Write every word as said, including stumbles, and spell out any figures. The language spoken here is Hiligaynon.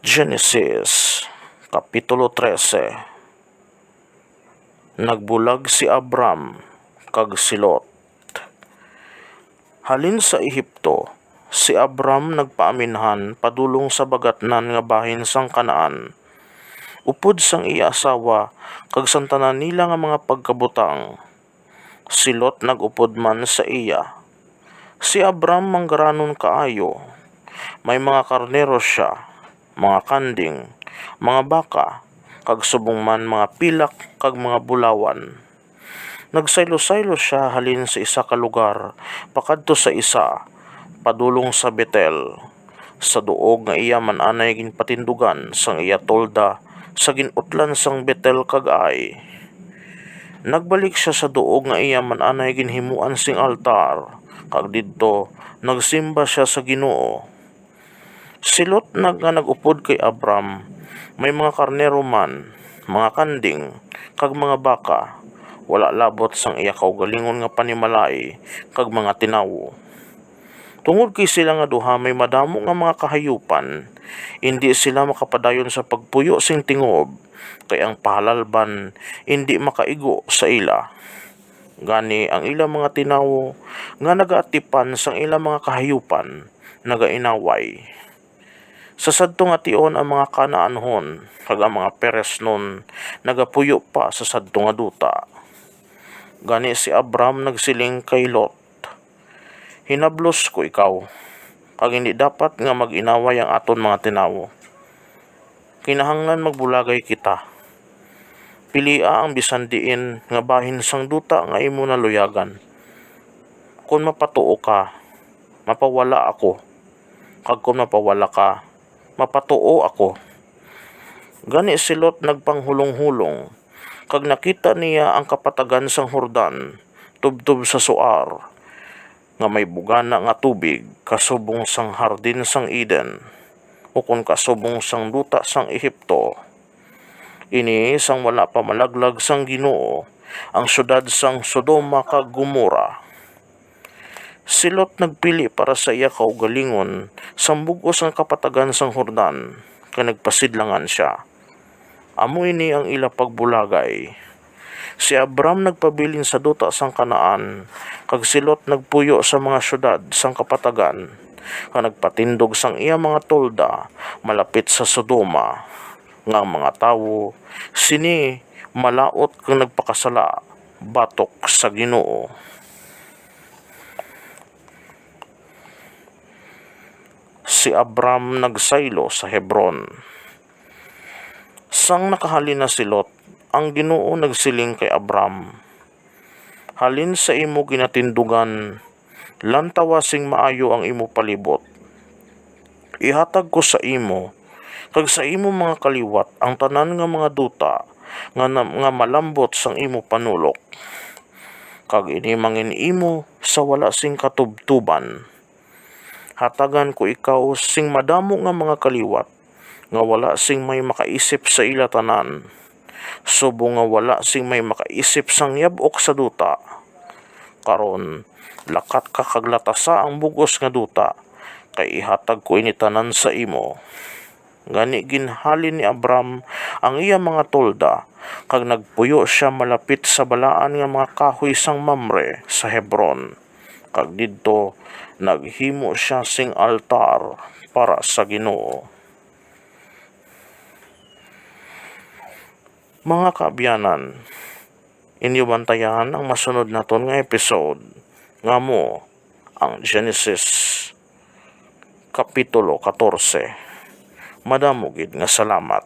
Genesis, Kapitulo trese. Nagbulag si Abram kag si Lot. Halin sa Ehipto, si Abram nagpaaminhan padulong sa bagatnan nga bahin sang Canaan, upod sang iya asawa kag sang tanan nila nga mga pagkabutang. Si Lot nag-upod man sa iya. Si Abram manggaranon kaayo. May mga karnero sia, mga kanding, mga baka, kag subong man mga pilak kag mga bulawan. Nagsaylo-saylo sia halin sa isa ka lugar pakadto sa isa, padulong sa Betel, sa duog nga iya man anay ginpatindugan sang iya tolda sa gin-utlan sang Betel kag Ai. Nagbalik sia sa duog nga iya man anay ginhimuan sing altar, kag didto nagsimba sia sa Ginoo. Si Lot nag-, nga nag-upod kay Abram, may mga karnero man, mga kanding, kag mga baka, wala labot sang iya kaugalingon nga panimalay kag mga tinawo. Tungod kay sila nga duha may madamo nga mga kahayupan, indi sila makapadayon sa pagpuyo sing tingob, kay ang pahalalban indi makaigo sa ila. Gani ang ila mga tinawo nga nagaatipan sang ila mga kahayupan nagainaway. Sa sadto nga tion ang mga Canaanhon kag ang mga Peresnon nagapuyo pa sa sadto nga duta. Gani si Abram nagsiling kay Lot, "Hinablos ko ikaw, kag hindi dapat nga mag-inaway ang aton mga tinawo. Kinahanglan magbulagay kita. Pilia ang bisan diin nga bahin sang duta nga imo naluyagan. Kon mapatuo ka, mapawala ako, kag kon mapawala ka, mapatuo ako." Gani si Lot nagpanghulong-hulong, kag nakita niya ang kapatagan sang Jordan, tubtob sa Zoar, nga may bugana nga tubig, kasubong sang hardin sang Eden, ukon kasubong sang duta sang Egipto. Ini sang wala pa malaglag sang Ginoo ang siyudad sang Sodoma kag Gomora. Si Lot nagpili para sa iya kaugalingon sang bug-os nga kapatagan sang Jordan, kag nagpasidlangan sia. Amo ini ang ila pagbulagay. Si Abram nagpabilin sa duta sang Canaan, kag si Lot nagpuyo sa mga siyudad sang kapatagan, kag nagpatindog sang iya mga tolda malapit sa Sodoma, nga ang mga tawo sini malaut kag nagpakasala batok sa Ginoo. Si Abram nagsaylo sa Hebron. Sang nakahalin na si Lot, ang Ginoo nagsiling kay Abram, "Halin sa imo ginatindugan, lantawa sing maayo ang imo palibot. Ihatag ko sa imo kag sa imo mga kaliwat ang tanan nga mga duta nga na-, nga malambot sang imo panulok, kag ini mangin-imo sa wala sing katubtoban. Hatagan ko ikaw sing madamo nga mga kaliwat nga wala sing may makaisip sa ila tanan, subong nga wala sing may makaisip sang yab-ok sa duta. Karon, lakat ka kag latasa ang bug-os nga duta, kay ihatag ko ini tanan sa imo." Gani ginhalin ni Abram ang iya mga tolda, kag nagpuyo sia malapit sa balaan nga mga kahoy sang Mamre sa Hebron, kag didto naghimo sia sing altar para sa Ginoo. Mga kaabyanan, inyo bantayan ang masunod naton nga episode, nga amo ang Genesis Kapitulo katorse. Madamo gid nga salamat.